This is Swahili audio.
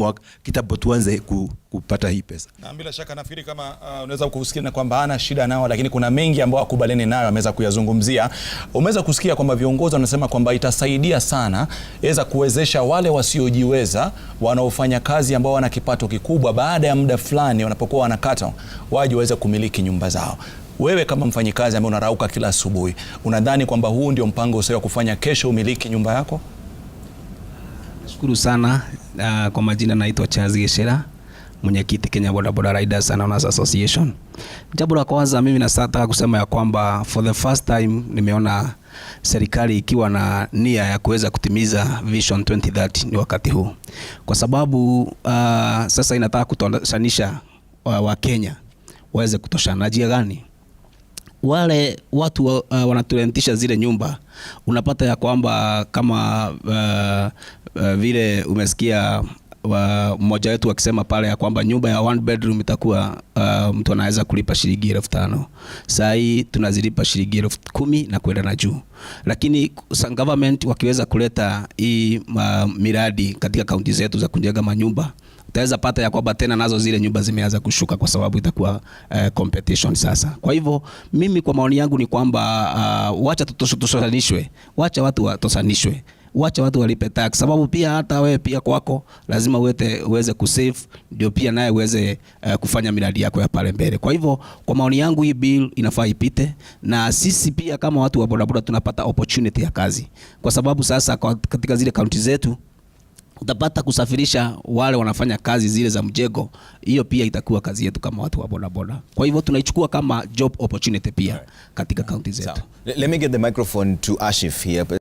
Mwaka kitambo tuanze kupata hii pesa. Na bila shaka nafikiri kama unaweza kusikia na kwamba hana shida nao, lakini kuna mengi ambayo akubaliani nayo ameweza kuyazungumzia. Umeweza kusikia kwamba viongozi wanasema kwamba itasaidia sana iweza kuwezesha wale wasiojiweza wanaofanya kazi ambao wana kipato kikubwa, baada ya muda fulani wanapokuwa wanakata waje waweze kumiliki nyumba zao. Wewe kama mfanyikazi ambaye unarauka kila asubuhi, unadhani kwamba huu ndio mpango sahihi wa kufanya kesho umiliki nyumba yako? Nashukuru sana. Kwa majina naitwa Charles Geshera, mwenyekiti Kenya Boda Boda Riders and Owners Association. Jambo la kwanza mimi nataka kusema ya kwamba for the first time nimeona serikali ikiwa na nia ya kuweza kutimiza Vision 2030 ni wakati huu, kwa sababu sasa inataka kutoshanisha wa Kenya waweze kutoshana. Njia gani? Wale watu wanaturentisha zile nyumba, unapata ya kwamba kama vile umesikia mmoja wetu akisema pale ya kwamba nyumba ya one bedroom itakuwa mtu anaweza kulipa shilingi 5,000. Saa hii tunazilipa shilingi 10,000 na kwenda na juu, lakini government wakiweza kuleta hii miradi katika kaunti zetu za kujenga manyumba, utaweza pata ya kwamba tena nazo zile nyumba zimeanza kushuka kwa sababu itakuwa competition sasa. Kwa hivyo mimi kwa maoni yangu ni kwamba wacha tutoshanishwe, wacha watu watoshanishwe, wacha watu walipe tax, sababu pia hata wewe pia kwako lazima uweze kusave ndio pia naye uweze kufanya miradi yako ya pale mbele. Kwa hivyo kwa maoni yangu hii bill inafaa ipite, na sisi pia kama watu wa bodaboda tunapata opportunity ya kazi, kwa sababu sasa katika zile kaunti zetu utapata kusafirisha wale wanafanya kazi zile za mjengo, hiyo pia itakuwa kazi yetu kama watu wa bodaboda. Kwa hivyo tunaichukua kama job opportunity pia katika kaunti zetu. Let me get the microphone to Ashif here.